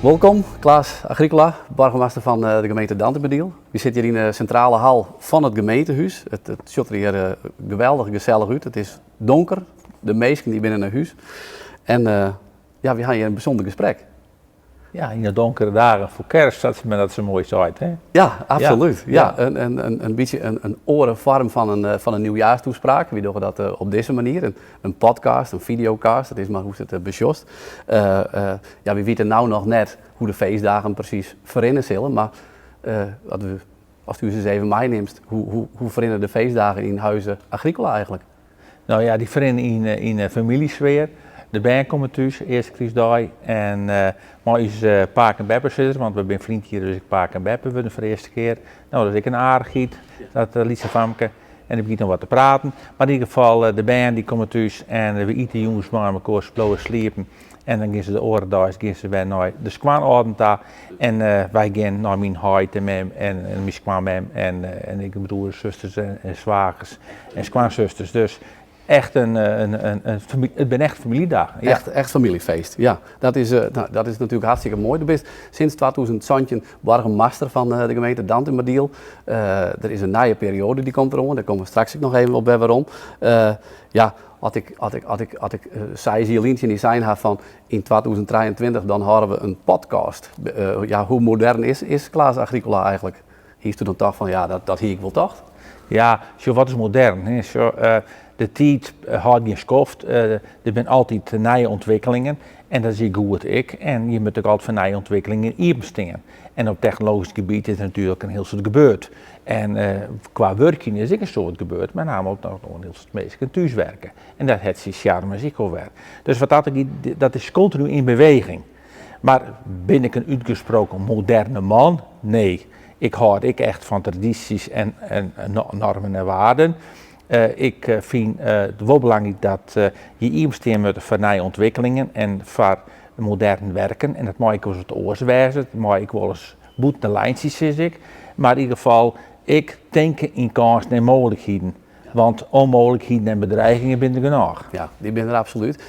Wolkom, Klaas Agricola, boargemaster fan de gemeente Dantumadiel. Wy sitte hjir yn de sintrale hal fan it gemeentehûs. It sjocht der hjir geweldich gesellich út. It is donker, de minsken dy binne nei hûs. En ja, wy ha hjir in bysûnder gesprek. Ja, yn de donkere dagen foar kerst, sa't men dat sa moai seit. Hè? Ja, absolút. Ja. In bytsje in oare foarm fan in nieuwjaarstoespraak. Wy dogge dat op dizze manier. In podcast, in videocast, it is mar hoe'tst it besjochst. Ja, wy witte no noch net hoe't de feestdagen presys ferrinne sille, mar ast ús ris even meinimst, hoe ferrinne de feestdagen yn Huize Agricola eigentlik? No ja, dy ferrinne yn in famyljesfear. De bern komme thús, earste krystdei, en mei ús pake en beppesizzer, want we binne ferline jier dus ek pake en beppe wurden foar de earste kear. No, dat is ek in aardichheid, dat lytse famke. En dy begjint noch wat te praten. Mar yn ieder gefal, de bern dy komme thús en we ite jûns mei mekoar, se bliuwe sliepen. En dan gean se de oare deis gean se wer nei de skoanâlden ta. En wy gean nei myn heit en mem en myn skoanmem en ek broers, susters en swagers en skoansusters. Dus echt in, it binne echt famyljedagen. Ja. Echt famyljefeest, ja. Dat is, no, dat is natuerlik hartstikke moai. Do bist sinds 2017 boargemaster fan de gemeente Dantumadiel. Der is in nije perioade dy komt deroan, dêr komme we straks ek noch even op wer werom. Ja, as ik, as ik, as ik, as ik 6 jier lyn tsjin dy sein ha fan yn 2023 dan hâlde we in podcast. Ja, hoe modern is Klaas Agricola eigentlik? Hiest dan tocht fan ja, dat hie ik wol tocht? Ja, sjoch, wat is modern? Hè? Sjoch, de tiid hâldt gjin skoft. Der binne altyd nije ûntwikkelingen en dat is ek goed ek. En je moatte ek altyd foar nije ûntwikkelingen iepenstean. En op technologysk gebiet is der natuerlik in hiel soad gebeurd. En kwa wurkjen is ek in soad gebeurd, met name ook noch in hiel soad minsken thús werke. En dat hat syn sjarmes ek wol wer. Dus wat dat dat is kontinu yn beweging. Mar bin ik in útgesproken moderne man? Nee. Ik hâld ek echt fan tradysjes en normen en waarden. Ik fyn it wol belangryk dat je iepenstean moatte foar nije ûntwikkelingen en foar modern werken. En dat mei ek wolris wat oars wêze, dat mei ek wolris bûten de lijntsjes sis ik. Mar yn ieder gefal, ik tink yn kânsen en mooglikheden. Want ûnmooglikheden en bedreigingen binne der genôch. Ja, dy binne der absolút.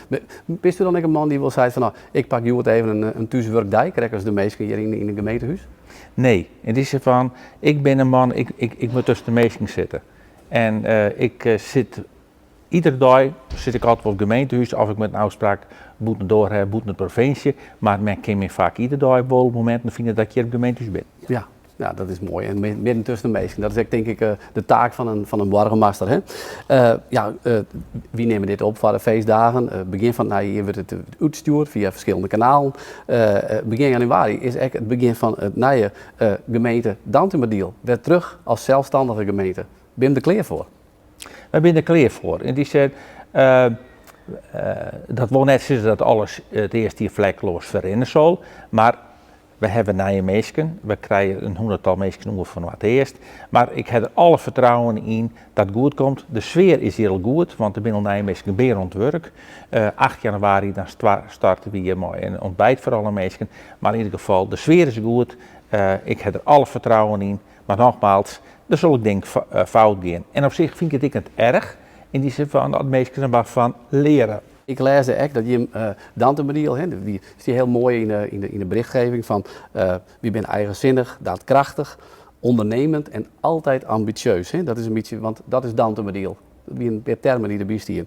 Bist dan ek in man dy't wol seit fan no, ik pak hjoed even in thúswurkdei, krekt as de minsken hjir yn it gemeentehûs? Nee, yn dy sin fan, ik bin in man, ik moat tusken de minsken sitte. En ik sit iedere dei sit ik altyd wol op it gemeentehûs of ik moat in ôfspraak bûtendoar ha, bûten de provinsje. Mar men kin my faak iedere dei wol mominten fine dat ik hjir op it gemeentehûs bin. Ja, ja, dat is moai. En midden tusken de minsken, dat is ek tink ik de taak fan in boargemaster. Hè? Ja, wy nimme dit op foar de feestdagen. Begjin fan it nije jier wurdt it útstjoerd fia ferskillende kanalen. Begjin januari is ek it begjin fan it nije gemeente Dantumadiel. Wer terug as selsstannige gemeente. Binne der klear foar? Wy binne der klear foar. Yn dy sin, dat wol net sizze dat alles it earste jier flekkeloas ferrinne sil, mar we hawwe nije minsken, we krije in hûnderttal minsken oer fan Noardeast, mar ik ha der alle fertrouwen yn dat it goed komt. De sfear is hjir al goed, want der binne al nije minsken by oan it wurk. 8 januari dan starte we hjir mei in ontbijt foar alle minsken, mar yn ieder gefal, de sfear is goed, ik ha der alle fertrouwen yn. Mar nogmaals, der sil ek dingen fout gean. En op sich fyn ik it ek net erch, yn dy sin fan dat minsken der wat fan leare. Ik lêsde ek dat jim Dantumadiel, hè, dy stie hiel moai yn de berichtgeving fan wy binne eigensinnich, daadkrachtich, ondernemend en altijd ambitieus. Hè. Dat is in bytsje, want dat is Dantumadiel. Dat wiene in pear termen dy't derby stiene.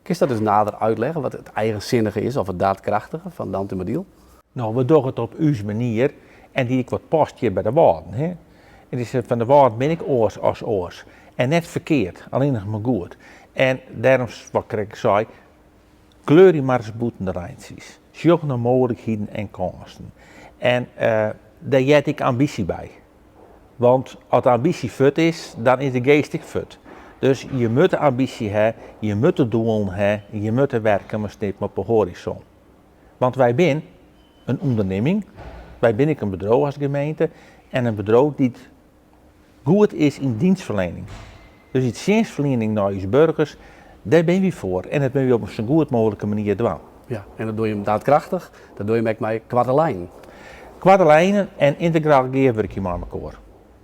Kinst dat ris nader útlizze, wat it eigensinnige is of it daadkrachtige fan Dantumadiel? No, we dogge it op ús manier en dy't ek wat past hjir by de Wâlden. Hè? En dy sin fan de Wâlden bin ek oars as oars. En net ferkeard, allinnich mar goed. En dêrom, wat ik krekt sei, kleurje mar ris bûten de lijntsjes. Sjoch nei mooglikheden en kânsen. En dêr heart ek ambysje by. Want as de ambysje fuort is, dan is de geast ek fuort. Dus je moatte ambysje ha, je moatte doelen ha, je moatte werke mei stippen op de hoarizon. Want wy binne in ûndernimming, wy binne ek in bedriuw as gemeente en in bedriuw dy't goed is yn dienstferlening. Dus dy tsjinstferliening nei ús burgers, dêr binne wy foar en dat moatte wy op in sa goed mooglike manier dwaan. Ja, en dat dogge jim daadkrachtich, dat dogge jim ek mei koarte lijnen. Koarte lijnen en yntegraal gearwurkje mei mekoar.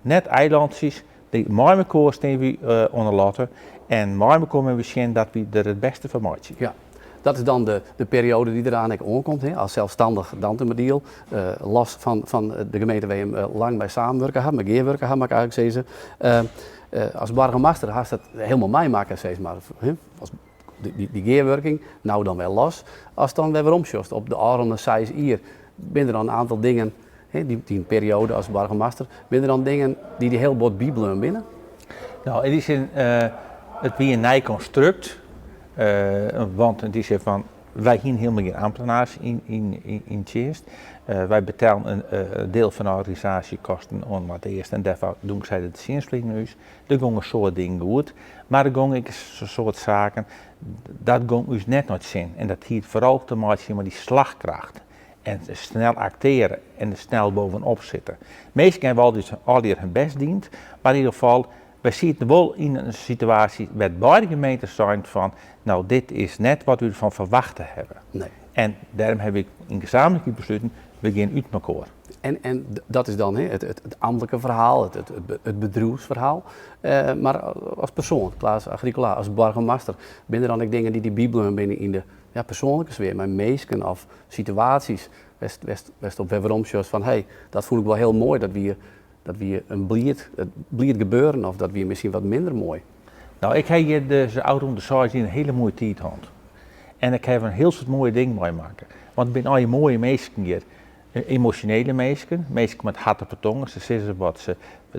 Net eilantsjes, mei mekoar stean wy oan 'e latte en mei mekoar moatte wy sjen dat wy der it bêste fan meitsje. Ja. Dat is dan de perioade dy't deraan ek oankomt, hè, as selsstannich Dantumadiel. Los fan de gemeente wêr't jim lang mei samenwurke ha, mei gearwurke ha, moat ik eigentlik sizze. As boargemaster hast dat hielendal meimakke, sis mar. As dy gearwurking, no dan wer los. Ast dan wer weromsjochst op de ôfrûne 6 jier, binne der dan in oantal dingen, dyn perioade as boargemaster, binne der dan dingen dy't dy hiel bot bybleaun binne? No, yn dy sin, it wie in nij konstrukt, want yn dy sin fan, wy hiene hielendal gjin amtners yn tsjinst. Wy betellen in diel fan de organisaasjekosten oan Noardeast en dêrfoar dûnksij de tsjinstferliening ús. Der gong in soad dingen goed, mar der gong ek in soad saken, dat gong ús net nei it sin. En dat hie foaral te meitsjen mei dy slachkracht en snel akteare en der snel bovenop sitte. Minsken hawwe altyd allegear hun bêst dien, mar yn ieder gefal, wy sieten wol yn in situaasje wêr't beide gemeenten seinen fan, no dit is net wat wy derfan ferwachte hawwe. Nee. En dêrom hawwe wy yn gezamenlikheid besluten, we gean út mekoar. En dat is dan it amtlike ferhaal, it bedriuwsferhaal. Mar as persoan, Klaas Agricola, as boargemaster, binne der dan ek dingen dy't dy bybleaun binne yn de persoanlike sfear, mei minsken of situaasjes, wêr'tst op wer weromsjochst fan hé, dat fûn ik wol hiel moai, dat wie in bliid gebeuren of dat wie miskien wat minder moai. No, ik ha hjir de ôfrûne 6 jier in hiele moaie tiid hân. En ik ha in hiel soad moaie dingen meimakke. Want it binne allegear moaie minsken hjir. Emosjonele minsken, minsken mei it hert op 'e tonge, se sizze wat se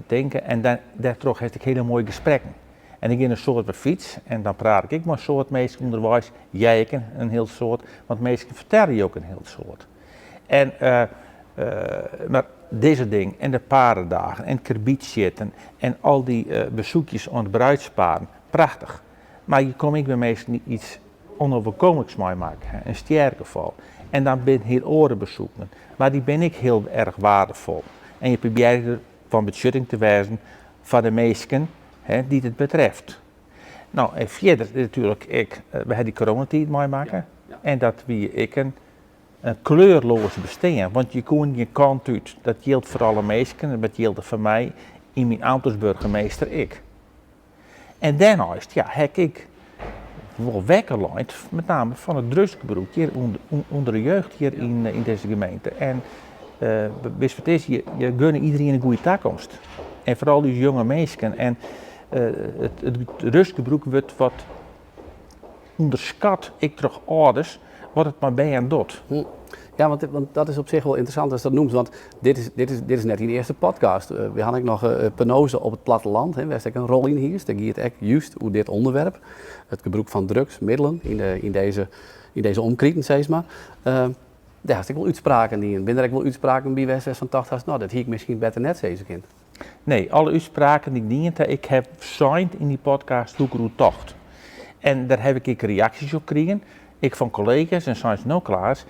tinke en dêrtroch hast ek hiele moaie gesprekken. En ik gean in soad op 'e fyts en dan praat ik ek mei in soad minsken ûnderweis, jij ek in hiel soad, want minsken fertelle je ook in hiel soad. En, mar dizze ding en de paardendagen en it karbidsjitten en al dy besoekjes oan it bruidsparen, prachtich. Mar je komme ek by minsken dy't iets onoverkomelijks meimakke ha, in stjergefal. En dan binne hiel oare besoeken, mar dy binne ek hiel erch waardefol. En je probearje der fan betsjutting te wêzen foar de minsken, hè, dy't it betreft. No, en fierder natuerlik ek, we ha dy coronatiid meimakke en dat wie ek in kleurloas bestean, want je koene gjin kant út. Dat jildt foar alle minsken en dat jilde foar my yn myn amt as burgemeester ek. En dêrneist, ja, ha ik wol wekker lein, met name fan it drugsgebrûk hjir ûnder de jeugd hjir yn dizze gemeente. En witst wat it is, je gunne iderien in goede takomst. En foaral ús jonge minsken. En it drugsgebrûk wurdt wat ûnderskat, ek troch âlders, wat it mei bern docht. Ja, want dat is op sich wol ynteressant ast dat noemst, want dit is net dyn earste podcast. We hawwe ek noch Penose op it platteland, hè, wêr'tst ek in rol yn hiest. Dêr gie it ek just oer dit ûnderwerp, it gebrûk fan drugsmiddelen yn dizze omkriten, sis mar. Dêr hast ek wol útspraken dien. Binne der ek wol útspraken by west wêr'tst fan tocht hast, no, dat hie ik miskien better net sizze kind? Nee, alle útspraken dy't ik dien ha, ik ha sein yn dy podcast hoe't ik deroer tocht. En dêr haw ik ek reaksjes op krigen, ek fan kollega's, en seinen se, no Klaas,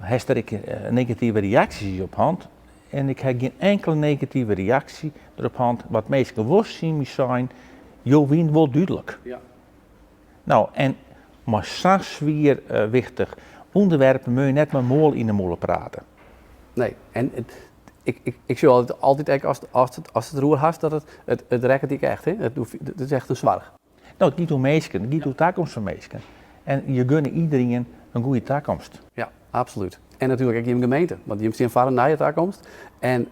hast der ek negative reaksjes op hân? En ik ha gjin inkele negative reaksje derop hân, wat minsken wol tsjin my seinen, jo wienen wol dúdlik. No, en mei sa'n swier wichtich ûnderwerp moatte je net mei moal yn 'e mûle prate. Nee, en ik sjoch altyd ek ast it deroer hast, dat it rekket dy echt, hè? It is echt in soarch. No, it giet oer minsken, it giet oer takomst fan minsken. En je gunne iderien in goede takomst. Ja, absolút. En natuerlik ek jim gemeente, want jim stean foar in nije takomst. En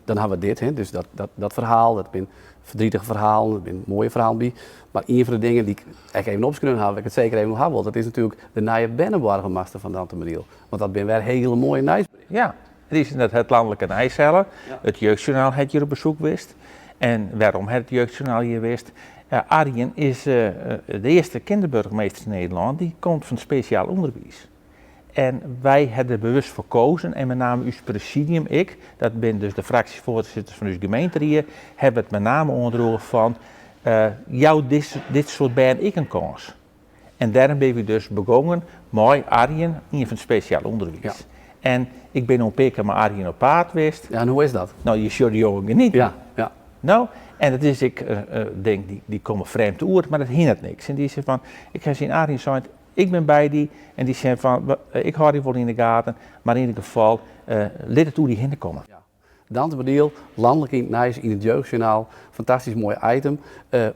dan hawwe we dit, hè, dus dat ferhaal, dat binne verdrietige ferhalen, dat binne moaie ferhalen by. Mar ien fan de dingen dy't ik ek even opskreaun haw, wêr't ik it seker even oer ha wol, dat is natuerlik de nije berneboargemaster fan Dantumadiel. Want dat binne wer hiele moaie nijsberichten. Ja, it is dat it lanlike nijs helle. It Jeugdjournaal hat hjir op besoek west. En wêrom hat it Jeugdjournaal hjir west? Arjen is de earste kinderburgemeester yn Nederlân dy't komt fan spesjaal ûnderwiis. En wy ha der bewust foar kozen en met name ús presidium ek, dat binne dus de fraksjefoarsitters fan ús gemeenterie, hawwe it met name oandroegen fan jou dit soart bern ek in kâns. En dêrom binne wy dus begongen mei Arjen, ien fan it spesjaal ûnderwiis. En ik bin no in pear kear mei Arjen op paad west. Ja, en hoe is dat? No, je sjogge de jongen genieten. No, en it is ek, denk, dy komme frjemd oer, mar dat hinderet niks. En dy sei fan, ik ha tsjin Arjen sein, ik bin by dy, en dy sei fan, ik hâld dy wol yn de gaten, mar yn ieder gefal, lit it oer dy hinne komme. Ja. Dantumadiel, lanlik yn it nijs yn it Jeugdjournaal. Fantastysk moai item.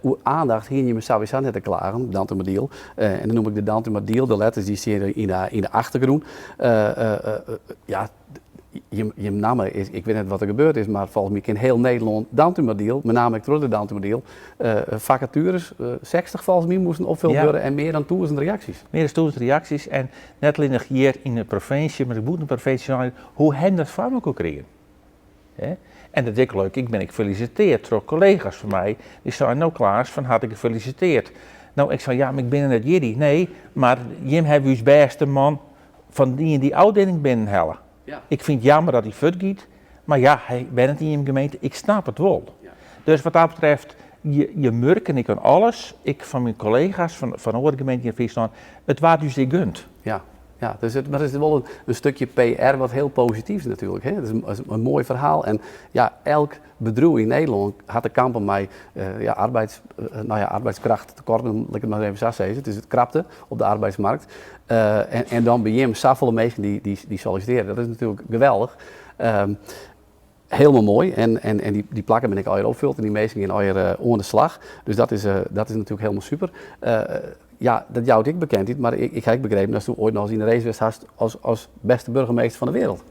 Oer aandacht hiene jimme sawiesa net te klagen, Dantumadiel. En dan noem ik de Dantumadiel, de letters dy steane yn de achtergrûn. Ja, jim namme is, ik wit net wat der gebeurd is, mar folgens my kin hiel Nederlân Dantumadiel, mei name ek troch de Dantumadiel. Fakatueres, 60 folgens my, moasten opfuld wurde en mear dan 1000 reaksjes. Mear dan 1000 reaksjes en net allinnich hjir yn de provinsje, mar ek bûten de provinsje, hoe ha dat foar elkoar krigen? En dat is ek leuk, ik bin ek felisitearre troch kollega's fan my, dy seinen, no Klaas, fan harte gefelisitearre. No, ik sei, ja, mar ik bin net hjir. Nee, mar jim hawwe ús bêste man fan dy en dy ôfdieling binnenhelle. Ik fyn it jammer dat hy fuortgiet, mar ja, hy wennet yn jim gemeente, ik snap it wol. Dus wat dat betreft, je murken ek oan alles, ek fan myn kollega's fan oare gemeenten yn Fryslân, it waard ús ek gund. Ja, ja, dus it, mar it is wol in stikje PR wat hiel posityf is natuerlik. Hè? It is in moai ferhaal en ja, elk bedriuw yn Nederlân hat te kampen mei ja, arbeids, no ja, arbeidskrachttekorten, lit ik it mar even sa sizze. It is it krapte op de arbeidsmarkt. En dan by jim safolle minsken dy't sollisitearje, dat is natuerlik geweldich. Hielendal moai en dy plakken binne ek allegear opfuld en dy minsken gean allegear oan de slach. Dus dat is natuerlik hielendal super. Ja, dat jout ek bekendheid, mar ik ha ek begrepen datsto oait noch ris yn de race west hast as bêste burgemeester fan de wereld.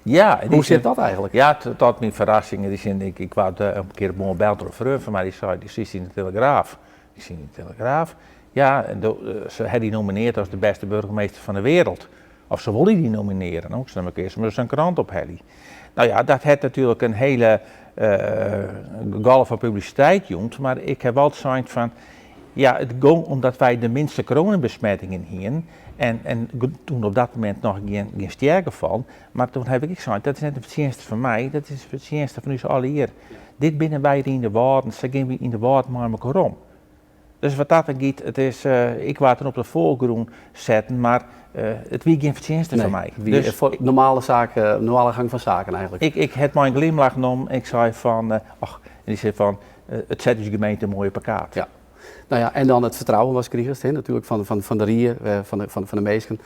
Ja. Hoe sit dat eigentlik? Ja, tot myn ferrassing, yn dy sin, ik waard in kear op moarn belle troch in freon fan my, dy sei, do stiest yn de Telegraaf. Ik stie yn de Telegraaf. Ja, en se ha dy nominearre as de bêste burgemeester fan de wereld. Of se wolle dy nominearje. No, ik sil mar earst mar sa'n krant ophelje. No ja, dat hat natuerlik in hiele golf fan publisiteit jûn, mar ik ha wol sein fan, ja, it gong omdat wy de minste coronabesmettingen hienen en toen op dat momint noch gjin stjergefallen, mar toen ha ik ek sein, dat is net in fertsjinste fan my, dat is in fertsjinste fan ús allegear. Dit binne wy yn de Wâlden, sa gean wy yn de Wâlden mei mekoar om. Dus wat dat giet, it is, ik waard dan op de foargrûn setten, mar it wie gjin fertsjinste fan my. Nee, dus normale saak, normale gang fan saken eigentlik. Ik ha it mei in glimlach nommen, ik sei fan, och, en dy sei fan, it set ús gemeente moai op 'e kaart. Ja. No ja, en dan it fertrouwen watst krigest, hè, natuerlik fan de rie, fan de minsken,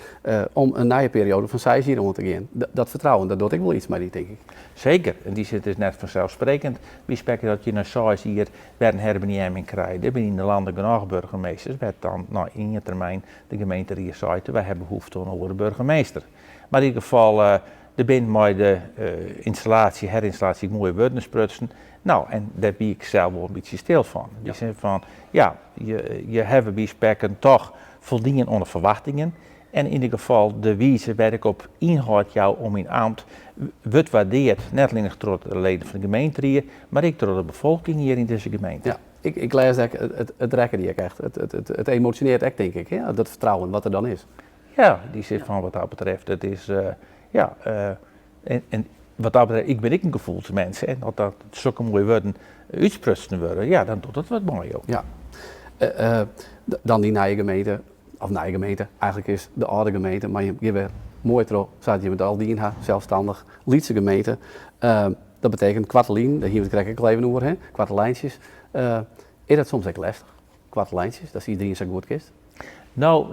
om in nije perioade fan 6 jier oan te gean. Dat fertrouwen, dat docht ek wol iets mei dy, tink ik. Seker, yn dy sin it is net fanselfsprekend. Wy sprekke dat je nei 6 jier wer in herbeneaming krije. Der binne yn de landen genôch burgemeesters wêr't dan nei ien termyn de gemeenterie seit wy hawwe behoefte oan in oare burgemeester. Mar yn ieder gefal, der binne mei de ynstallaasje, herynstallaasje moaie wurden sprutsen. No, en dêr wie ik sels wol in bytsje stil fan. Yn dy sin fan, ja, je hawwe by sprekken toch foldien oan de ferwachtingen. En yn ieder gefal de wize wêr't ik op ynhâld jou oan myn amt wurdt waardeard, net allinnich troch de leden fan de gemeenterie, mar ek troch de befolking hjir yn dizze gemeente. Ja, ik lês ek, it rekke dy ek echt. It emosjonearret ek, tink ik, hè? Dat fertrouwen wat der dan is. Ja, dy sit fan wat dat betreft, it is, ja, en wat dat betreft, ik bin ek in gefoelsmens en as dat sokke moaie wurden útsprutsen wurde, ja, dan docht dat wat mei jo. Ja. Dan dy nije gemeente, of nije gemeente, eigentlik is de âlde gemeente, mar jim gean wer moai troch sa't jim it al dien ha, selsstannich, lytse gemeente. Dat betekent koarte linen, dêr hiene we it krekt ek al even oer, hè, koarte lijntsjes. Is dat soms ek lestich, koarte lijntsjes, datst iderien sa goed kinst? No,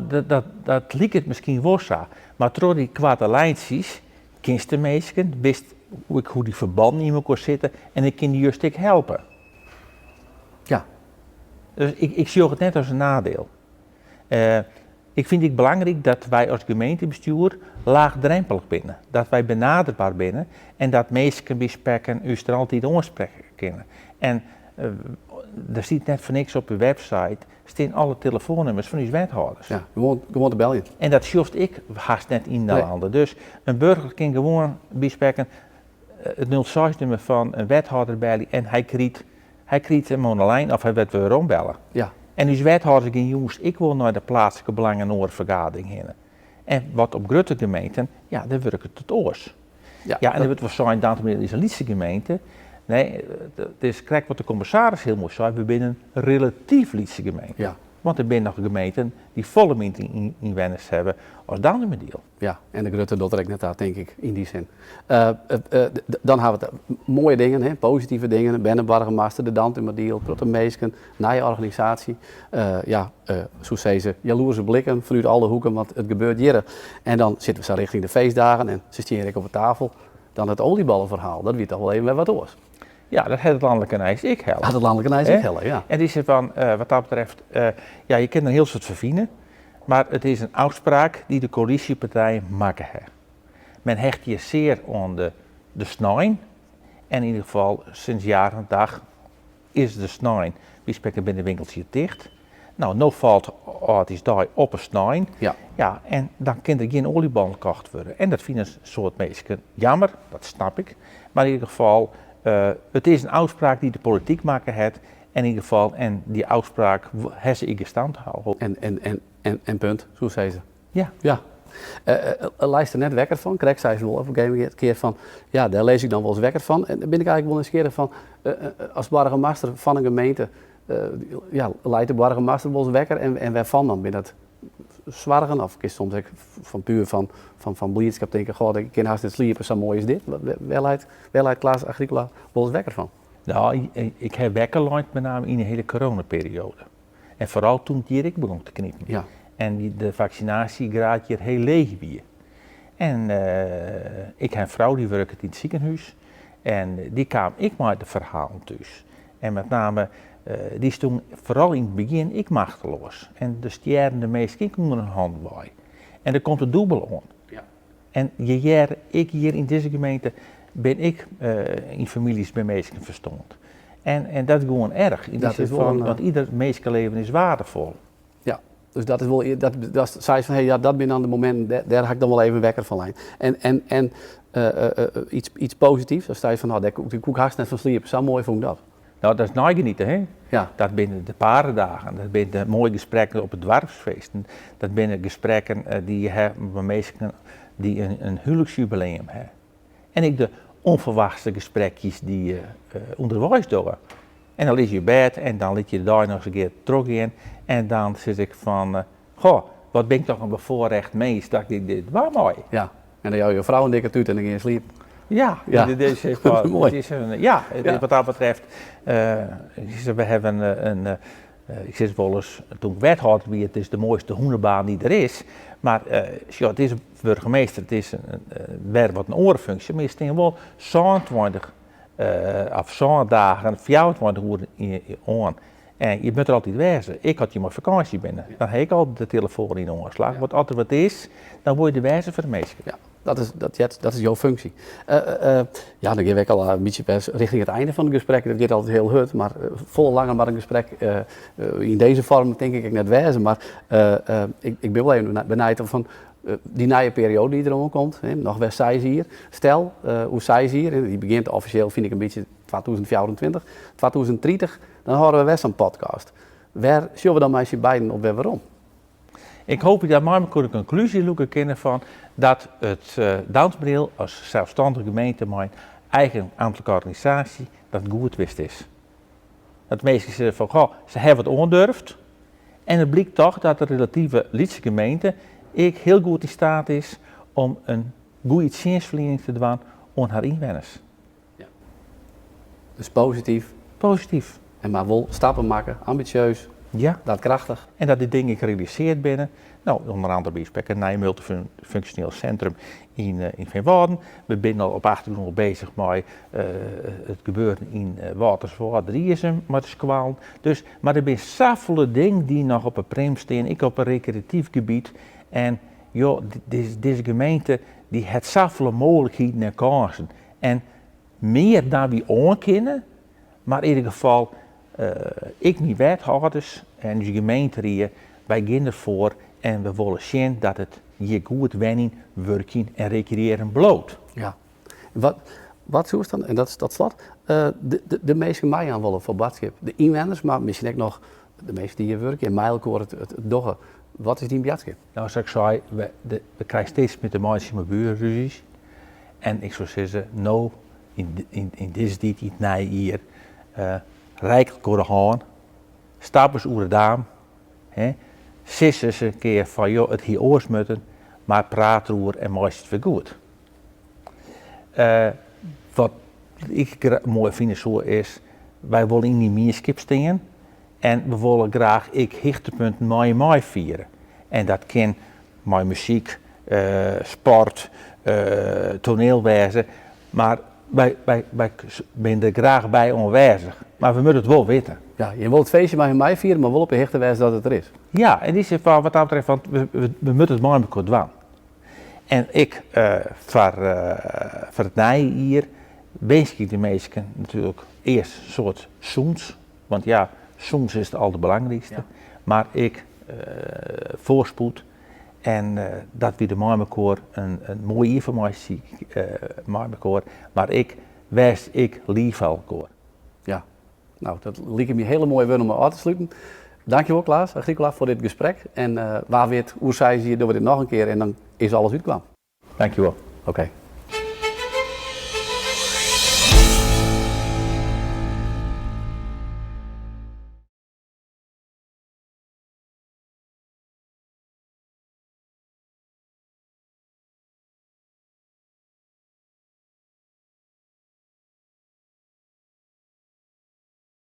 dat liket miskien wol sa, mar troch dy koarte lijntsjes kinst de minsken, witst ek hoe't dy ferbannen yn mekoar sitte en ik kin dy just ek helpe. Ja. Dus ik sjoch it net as in nadiel. Ik fyn it ek belangryk dat wy as gemeentebestjoer laagdrempelich binne. Dat wy benaderber binne en dat minsken by sprekken ús der altyd oansprekke kinne. En der stiet net foar niks op de website, stean alle telefoannummers fan ús wethâlders. Ja, gewoan te beljen. En dat sjochst ek hast net yn de landen. Dus in burger kin gewoan by sprekken it 06-nummer fan in wethâlder belje en hy krijt him oan de lijn of hy wurdt werombelle. En ús wethâlders gean jûns ek wol nei de pleatslike belangen in oare fergadering hinne. En wat op grutte gemeenten, ja, dêr wurket it oars. Ja, en der wurdt wol sein, Dantumadiel is in lytse gemeente. Nee, it is krekt wat de kommissaris hiel moai sei, we binne in relatyf lytse gemeente. Want der binne noch gemeenten dy't folle minder ynwenners hawwe as Dantumadiel. Ja, en de grutte docht der ek net ta, tink ik, yn dy sin. Dan hawwe we it moaie dingen, hè, positive dingen, berneboargemaster, de Dantumadiel, protte minsken, nije organisaasje. Ja, soe sizze, jaloerse blikken fanút alle hoeken, want it gebeurt hjir. En dan sitte we sa rjochting de feestdagen en se stean hjir ek op de tafel. dan it oliebollenferhaal. Dat wie toch wol even wer wat oars. Ja, dat hat it lanlike nijs ek helle. Hat it lanlike nijs ek helle, ja. En is van, wat dat betreft, ja, je kinne der in hiel soad fan fine, mar it is in ôfspraak dy't de koälysjepartijen makke ha. Men hecht hjir sear oan de snein en yn ieder gefal sinds jaar en dag is de snein, by spreken binne de winkels hjir ticht. No, no falt âldjiersdei op 'e snein. Ja. Ja, en dan kin der gjin oaljeballen kocht wurde. En dat fine in soad minsken jammer, dat snap ik. Mar yn ieder gefal, it is in ôfspraak dy't de polityk makke hat. En yn ieder gefal, en dy ôfspraak ha se ek gestand hâlden. En punt, soe ik sizze. Ja. Ja. Leist der net wekker fan? Krekt sei se wol op in gegeven kear fan, ja, dêr lis ik dan wolris wekker fan. En bin ik eigentlik wol nijsgjirrich fan, as boargemaster fan in gemeente, ja, leit de boargemaster wolris wekker en wêrfan dan? Binne dat soargen of kinst soms ek fan puer fan bliidskip tinke, goh, ik kin hast net sliepe, sa moai is dit. Wêr leit Klaas Agricola wolris wekker fan? No, ik ha wekker lein met name yn de hiele coronaperioade. En foaral toen it hjir ek begûn te knipen. Ja. En de faksinaasjegraad hjir hiel leech wie. En ik ha in frou dy wurket yn it sikehûs en dy kaam ek mei de ferhalen thús. En met name, dy stûn foaral yn it begjin ek machteloas. En der stjerren de minsken ek ûnder in han wei. En der komt it dûbel oan. Ja. En je hearre ek hjir yn dizze gemeente bin ik yn famyljes by minsken ferstoarn. En dat is gewoan erch. Yn Dat de is sin wol fan, in, want ieder minskeleven is waardevol. Ja, dus dat is wol, dat seist fan, hey, ja, dat binne dan de mominten, dêr ha ik dan wol even wekker fan lein. En iets posityfs, ast seist fan, no, dêr koe ik hast net fan sliepe, sa moai fûn ik dat. No, dat is neigeniete, hè? Ja. Dat binne de paredagen, dat binne de moaie gesprekken op de doarpsfeesten, dat binne gesprekken dy't je ha mei minsken dy't in huweliksjubileum ha. En ek de ûnferwachtste gesprekjes dy't je ûnderweis dogge. En dan lis je op bêd en dan lit je de dei noch ris in kear trochgean en dan sis ik fan, goh, wat bin ik toch in befoarrecht mins dat ik dit dwaan mei. Ja, en dan jou je frou in dikke tút en dan gean je sliepen. Ja, Ja. dit is echt wel, Moai. het is een, ja, het Ja. wat dat betreft, ik zeg, we hebben een, ik sis wolris, toen ik wethâlder wie, it is de moaiste hûnebaan dy't der is, mar sjoch, it is in burgemeester, it is wer wat in oare funksje, mar je stean wol 27 of sân dagen, 24 oeren oan. En je moatte der altyd wêze. Ek as je mei fakânsje binne, dan ha ik al de telefoan yn de oanslach. Want as der wat is, dan wolle je der wêze foar de minsken. Ja, dat is jo funksje. Ja, dan gean we ek al in bytsje rjochting it ein fan it gesprek. Dat giet altyd hiel hurd, mar folle langer moat in gesprek yn dizze foarm tink ik ek net wêze. Mar ik bin wol even benijd fan dy nije perioade dy't deroan komt, hè, noch wer 6 jier. Stel, oer 6 jier, dy begjint offisjeel fyn ik in bytsje 2024, 2030, dan hâlde we wer sa'n podcast. Wêr sjogge we dan mei syn beiden op wer werom? Ik hoopje dat mei mekoar de konklúzje lûke kinne fan dat it Dantumadiel as selsstannige gemeente mei in eigen amtlike organisaasje dat goed west is. Dat minsken sizze fan goh, se hawwe wat oandurfd en it blykt toch dat de relative lytse gemeente ek hiel goed yn steat is om in goede tsjinstferliening te dwaan oan har ynwenners. Ja. Dus posityf. Posityf. En mar wol stappen makke, ambisjeus, Ja. daadkrachtich. En dat dy dingen ek realisearre binne. No, ûnder oare by sprek in nij multifunksjoneel sintrum yn Feanwâlden. We binne al op achtergrûn al beuzich mei it gebeuren yn Wâlterswâld, Driezum mei de skoallen. Dus, mar der binne safolle dingen dy't noch op 'e priem stean, ek op in rekreatyf gebiet. En joh, dizze gemeente dy hat safolle mooglikheden en kânsen. En mear dan wy oankinne, mar yn ieder gefal ek myn wethâlders en ús gemeenterie, wy gean derfoar en we wolle sjen dat it hjir goed wenjen, wurkjen en rekreëaren bliuwt. Ja. Wat soest dan, en dat is tot slot, de minsken meijaan wolle foar boadskip? De ynwenners, mar miskien ek noch de minsken dy't hjir wurkje en mei elkoar it dogge. Wat is dyn boadskip? No, sa't ik sei, we krije steeds mear te meitsjen mei buerrúzjes. En ik soe sizze, no, yn dizze tiid, yn it nije jier, reik elkoar de hân, stap ris oer de daam, hè, sis ris in kear fan joh, it hie oars mutten, mar praat deroer en meitsje it wer goed. Wat ik moai fine soe is, wy wolle yn dy mienskip stean en we wolle graach ek hichtepunten mei je meifiere. En dat kin mei muzyk, sport, toaniel wêze. Mar wy, wy, wy binne der graach by oanwêzich. Mar we moatte it wol witte. Ja, je wolle it feestje mei him meifiere, mar wol op 'e hichte wêze dat it der is. Ja, en dy sit wat dat betreft, want we, we moatte it mei mekoar dwaan. En ik foar, foar it nije jier winskje ik de minsken natuerlik earst in soad sûns. Want ja, sûns is it alderbelangrykste. Ja. Mar ek foarspoed en dat wy der mei mekoar in, in moai jier fan meitsje mei mekoar. Mar ek wês ek leaf foar elkoar. Ja, nou dat liket my hiele moaie wurden om ôf te sluten. Dankjewol Klaas Agricola foar dit gesprek en wa wit oer 6 jier dogge we dit noch in kear en dan is alles útkaam. Dankjewol. Oké.